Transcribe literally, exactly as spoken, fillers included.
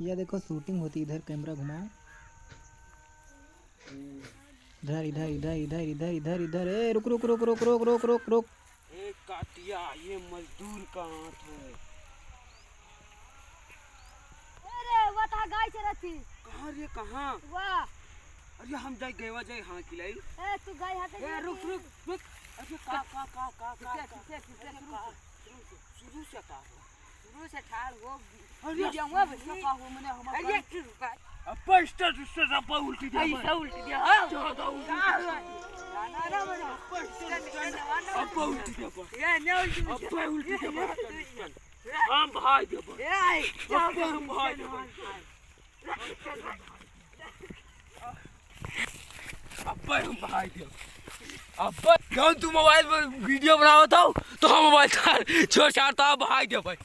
ये देखो, शूटिंग होती इधर, कैमरा घुमाओ। इधर, इधर, इधर, इधर, इधर, इधर, इधर। ए, रुक, रुक, रुक। ए, कातिया, ये मजदूर का हाथ है। अरे, वो तो गाय चरत थी। कहाँ रे, कहाँ? वाह। अरे, हम जाए, गएवा जाए, हाँ, किलाई। ए, तू गाय हाथे ए, रुक, रुक, रुक। अरे, का, का, का, का, का, पीछे, का? पीछे, पीछे, अरे, शुरू का? से। शुरू से, शुरू से का हो? शुरू से ठाड़ हो। अरे, वीडियो में भी सफा हो, मने हमार अरे, गाड़ी एक बात। अब्बा, स्टार्ट, स्टार्ट, अब्बा, उल्टी दे, अब्बा। ऐसा उल्टी दे, हाँ? ज्यादा उल्टी का दे। हो? ना, ना, ना, ना। अब्बा, स्टार्ट, स्टार्ट, अब्बा, उल्टी दे, अब्बा। ये ना उल्टी दे। अब्बा, उल्टी दे, अब्बा, स्टार्ट, स्टार्ट। हम भाई दे, अब्बा। ए, अब्बा, हम भाई दे, अब्बा। अब्बा, हम भाई दे। अब्बा, जब तू मोबाइल पर वीडियो बनावत हो, तो हम मोबाइल तार छोड़ छाड़ता, हम भाई दे, भाई।